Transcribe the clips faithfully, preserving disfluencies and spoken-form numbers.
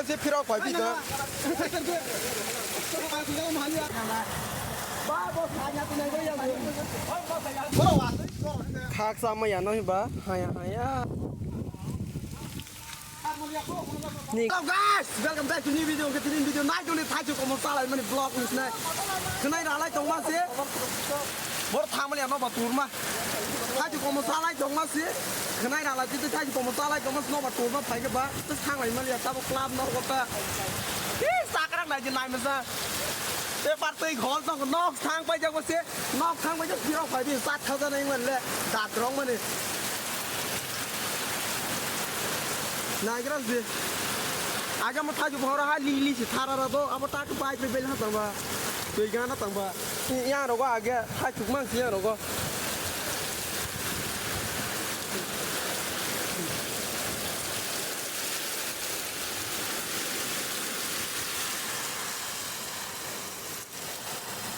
Se phirok pai phi da. Khak sama ya no ba. Haya, haya. Ni. Hello guys, welcome back to new video. Ke tini video nai doni thai chu komo salai mani vlog ni sinai. Khnai ralai tong ma se. Bor thamali ano ba turma. Thai chu komo salai tong ma se. Khnai ralai titi thai chu komo salai tong ma se no ba turma phai ke ba. Tes thanglai mali ya tabo club no kota. Ih, sakrak nai je nai mesa. Te par tei ghol tong nok thang pai jago se. Nok thang bai phirok pai di, sat thousand ang le, dat rong mani. Naigra di. Aga mo thaju bhora ha li li si thara ra do, abo ta tu pai pe bel ha tang ba. Tui gana tang ba. Yang rogo age, ha chuk mang si yang rogo.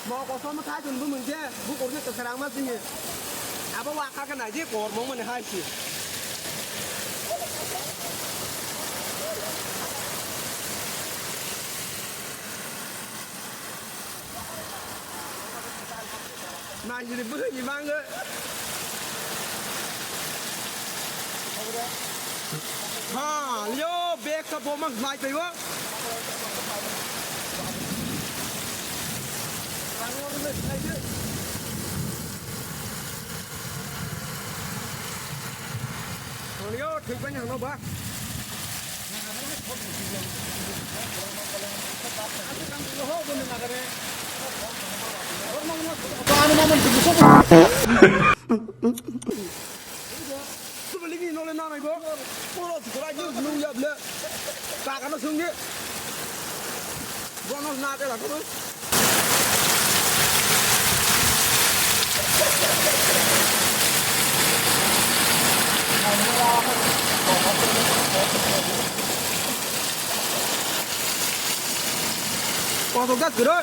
Bo kosom thai chun bumung je, bukur je kwsarang ma sini. Abo waka khe nai je kormo mani hai si. Nai sini bwhwi ni mango. Ha, yo, bag ka bomang mai taibo. Yo, thik bani hano ba. Tubeligi nole nanai bo. Puro sukra ju nung ya ble. Kakano sungdi. Bono na te la ko. Kotok gas gede.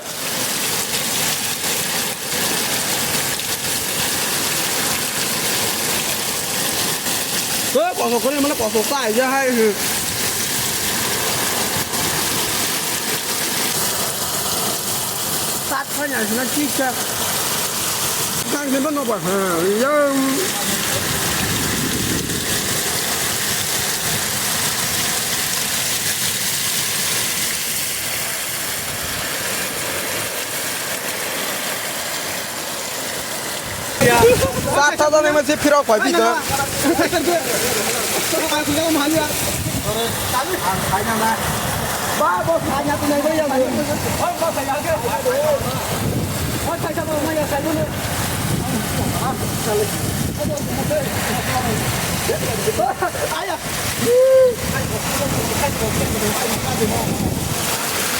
Kotok kore mane kotok ta aja hai. Tat phai na sina chikka. Kang sina no ba ha. Yang. Sat thousand M S phirok pai phi ka.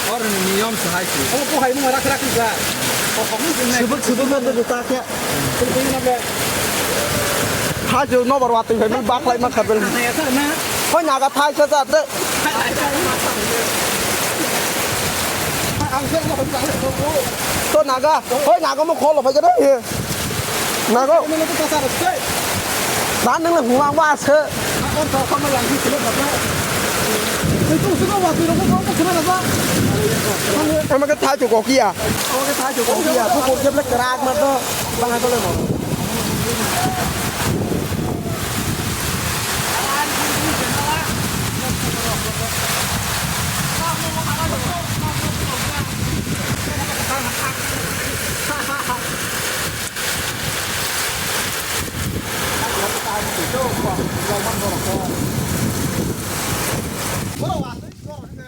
Oro ni niyom se hai se. Omo bo hai mung rak rak kha. Subuk subuk no do ta kya. Hai jo no bar watwi hai mung baklai ma khabel. Hoi naga thai sa sa te. To naga, hoi naga mo kholo phai jana. Nago. Dan nang le huma ba se. Ama ke thai to kokia. Ama ke thai to kokia. Bu kokia ble kerak ma to. Bang to le mo.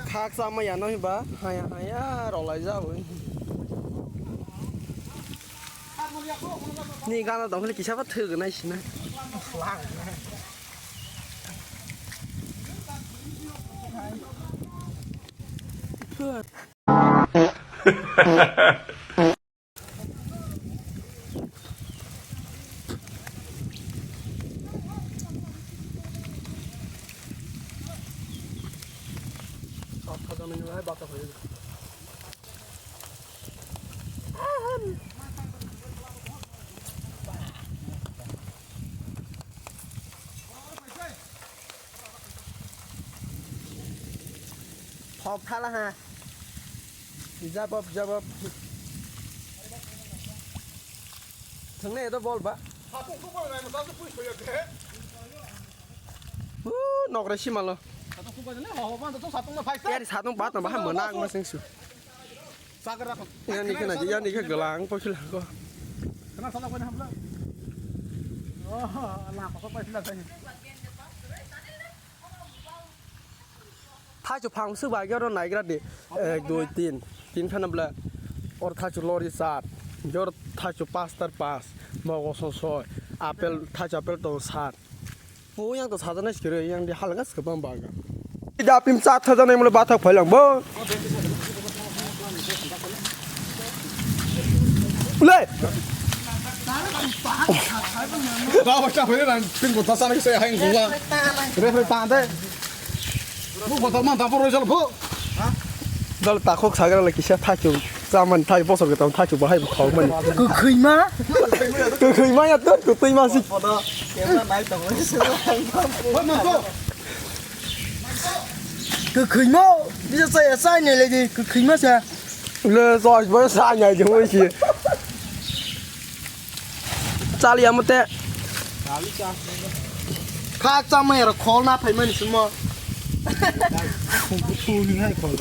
Khaksa maya no ba haya haya rolai jabo. Ni gana dong kisa ba thwgwnai sina. Hop thala ha. Jabab, jabab. Thangnai edo bol ba. Buu, nokre simalo. Yari satung bat na bahai mwnang ma sengsu. Yani khe naji, yani khe glang poisu langko. Thachu phang swk bai oro naigra di. Ek, dui, tin. Tin phano bwle. Or thachu lori char. Jor thachu pastar pas. Mogo song soi. Apple, thachu apple tong sat. O yang to sajana sikiro, yang di halga sikabang baga. Ida pim chat sajana mule bathak phailang bo. Le. Ba ba cha phailang pin ko tasana se hai ngula. Re re ta de. Bu ko ta ma ta por jal bo. Dal takhok sagra le kisa thachu. Chamani thai bosor kwtal thachu bahai bo thok mani. Kwkhwima? Kwkhwima ya to, kwtwima si. Kwkhwima? Bisa saya saya ni lagi, kwkhwima sa. Le, josh boy sa nya je hoi si. Chali amate. Kha chamai ro khol na phai mani sumo. Khol ni hai khol.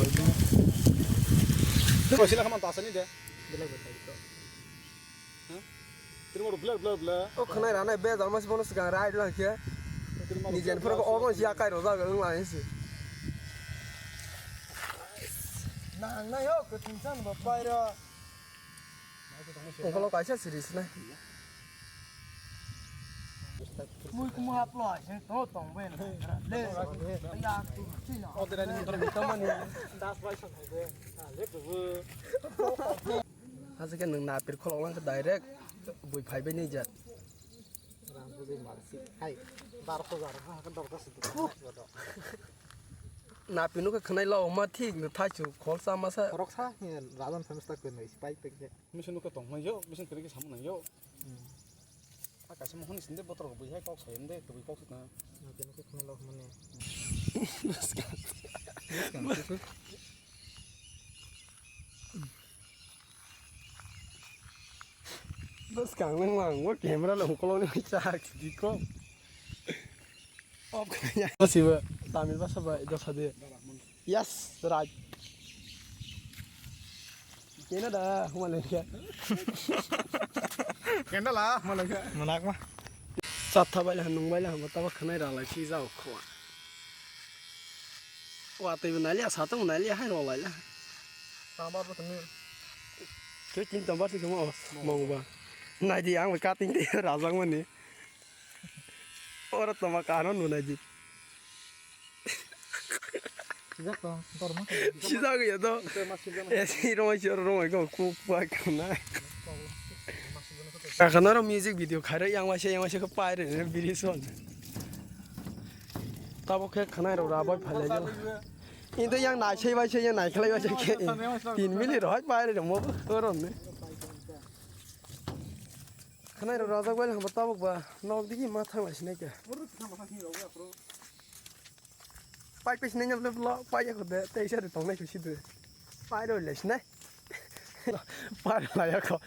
Ko sila khaman tasani de. Belai belai to. Ha? Tini mo blur blur blur. O khwnai rana be jalma si bono swkang rai lang khe. Nijen phoro ko obo si akai ro jaga wng lai si. Nang nai ho kwthwng san bo pai ro. Ungkolo kaisa siri sinai. Mui kumu haplo ai se to tong ben. Le. Ya tu si na. O de ni motor mi tamani. Das bai san hai de. Ha, le tu. Aswk khe nwng napir kholok lang khe direct bui phaibai ni jat. Rang bujui mar si. Hai, bar ko jar ha ka dor ka si. Napir no khe khwnai lo ma thik no thaichu khol cha ma sa. Khorok sa ni rajan famous tak ben pai pek je. Misa no ka tong mai yo, misa kri ki sam nang yo. Hmm. A kaisa mohon sinde botor ko bui hai kok sai inde, to bui kok sutna. Napir no khe khwnai lo mane. Bwskang nang mang o camera long kolong ni chak diko. Off kaya. Basiba Tamil basa ba dosa de. Yes, right. Kena da, humalengka. Kena la, humalengka. Manak ma. Chatha baila, nung baila, hama taba khanai ralai si jao khoa. Watwi bo nailia, satung bo nailia, hai rwlaila. Tama bo tongni. Khe tin tamba si kemo mong ba. Naidi ang bo cutting de rajak mani. Ora toma kano nunai di. Sijak to, dorma. Sijak ya to. Ito mas sijak. Eh, si romai si romai ko ku pa kana. Kakana ro music video khaira yang waisa yang waisa ko pai re biri son. Tabo khe khanai ro rabai phalai. Into yang nai sei bai sei yang nai khlai bai sei khe. Tin mili rohai pai re mo ko ron ne. Khanai ro rajak bai hamba tabuk ba nok digi ma thang lai sinai khe. Pai pai sinai nyam le blo pai ya khode tei sa de tong nai khe si de. Pai ro le sinai. Pai ro la ya kho.